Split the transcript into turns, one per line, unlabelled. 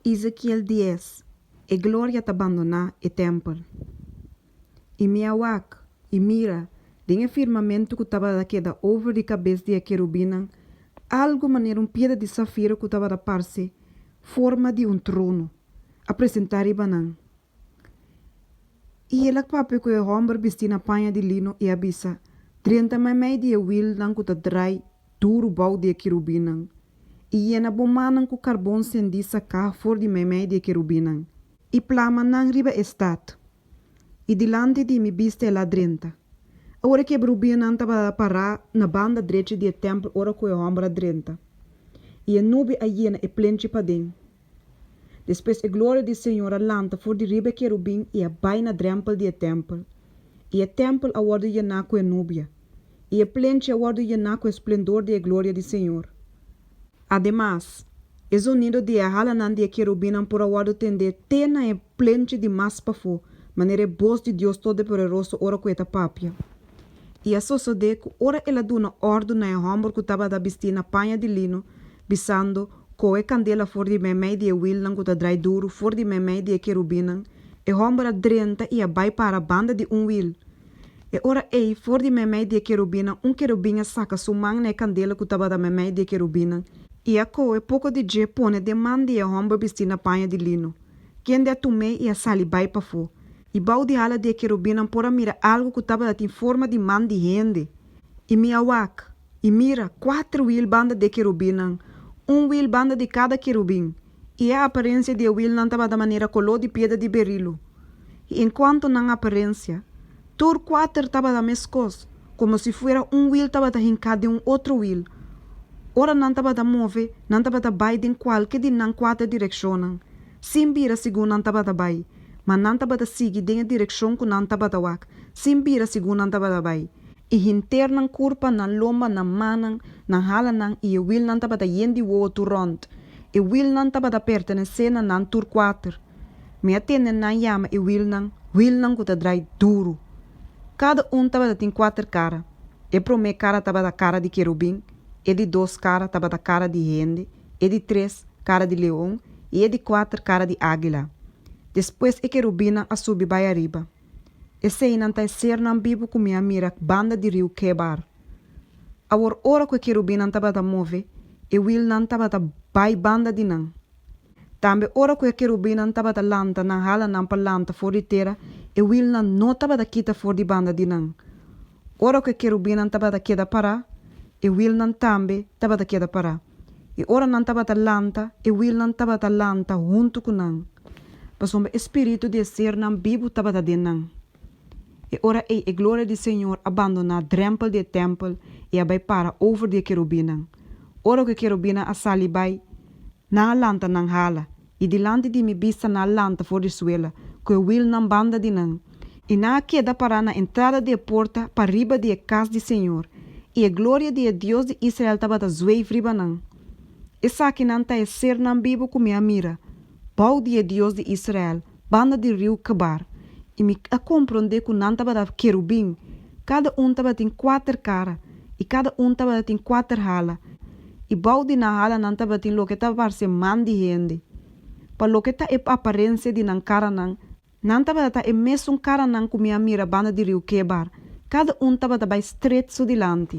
Ezekiel dies, E gloria ta bandoná e tèmpel. I mi a wak, i mira, den e firmamentu ku tabata keda over di kabes di e kerubinnan, algu manera un piedra di safiro ku tabata parse forma di un trono, a presentá riba nan. I el a papia ku e hòmber bistí na paña di lino i a bisa, Drenta meimei di e wilnan ku ta drai duru bou di e kerubinnan, i yena bo mannan ku karbon sendí saká for di meimei di e kerubinnan, i plama nan riba e stat. I dilanti di mi bista el a drenta. Awor e kebrubinnan tabata pará na banda drechi di e tèmpel ora ku e hòmber a drenta, i e nubi a yena e plenchi paden. Despues e gloria di Señor a lanta for di riba e kerubin i a bai na drèmpel di e tèmpel. I e tèmpel a wòrdu yená ku e nubia, i e plenchi a wòrdu yená ku e splendor di e gloria di Señor. Ademas, e zonido di e halanan di e kerubinnan por a wòrdu tendé te na e plenchi di mas pafó, manera e bos di Dios Todopoderoso ora ku e ta papia. I a sosodé ku ora el a duna òrdu na e hòmber ku tabata bistí na paña di lino, bisando, Kohe kandela for di meimei di e wilnan ku ta drai duru, for di meimei di e kerubinnan, e hòmber a drenta i a bai para banda di un wil. E ora ei, for di meimei di e kerubinnan, un kerubin a saka su man na e kandela ku tabata meimei di e kerubinnan, i a kohe poko di dje pone den man di e hòmber bistí na paña di lino, kende a tum'é i a sali bai pafó. I bou di hala di e kerubinnan por a mira algu ku tabata tin forma di man di hende. I mi a wak, i mira, kuater wil banda di e kerubinnan, un wil banda di kada kerubin, i e aparensia di e wilnan tabata manera koló di piedra di berilo. I enkuanto nan aparensia, tur kuater tabata meskos, komo si fuera un wil tabata hinká den un otro wil. Ora nan tabata move, nan tabata bai den kualke di nan kuater direkshonnan, sin bira segun nan tabata bai, ma nan tabata sigui den e direkshon ku nan tabata wak, sin bira segun nan tabata bai. I henter nan kurpa, nan lomba, nan mannan, nan halanan i e wilnan tabata yen di wowo tur rònt. E wilnan tabata pertenesé na nan tur kuater. Mi a tende nan yama e wilnan, wilnan ku ta drai duru. Kada un tabata tin kuater kara. E promé kara tabata kara di kerubin, e di dos kara tabata kara di hende, e di tres, kara di leon, i e di kuater, kara di águila. Despues e kerubinnan a subi bai ariba. Eseinan ta e sernan bibu ku mi a mira banda di riu Kebar. Awor ora ku e kerubinnan tabata move, e wilnan tabata bai banda di nan. Tambe ora ku e kerubinnan tabata lanta nan halanan pa lanta for di tera, e wilnan no tabata kita for di banda di nan. Ora ku e kerubinnan tabata keda pará, e wilnan tambe tabata keda pará. I ora nan tabata lanta, e wilnan tabata lanta huntu ku nan, pasobra e spiritu di e sernan bibu tabata den nan. E ora ei e gloria di señor a bandoná drèmpel di e tèmpel i a bai para over di e kerubinnan. Ora ku e kerubinnan a sali bai, Nan a lanta nan hala, i dilanti di mi bista nan a lanta for di suela, ku e wilnan banda di nan. I nan a keda pará na entrada di e porta pariba di e kas di señor, i e gloria di e Dios di Israel tabata zweef riba nan. Esakinan ta e sernan bibu ku mi a mira, bou di e Dios di Israel, banda di riu Kebar, i mi a komprondé ku nan tabata kerubin, kada un tabatin kuater kara, i kada un tabatin kuater hala, i bou di nan halanan tabatin loke ta parse man di hende. Pa loke ta e aparensia di nan karanan, nan tabata ta e mesun karanan ku mi a mira banda di riu Kebar, kada un tabata bai stret su dilanti.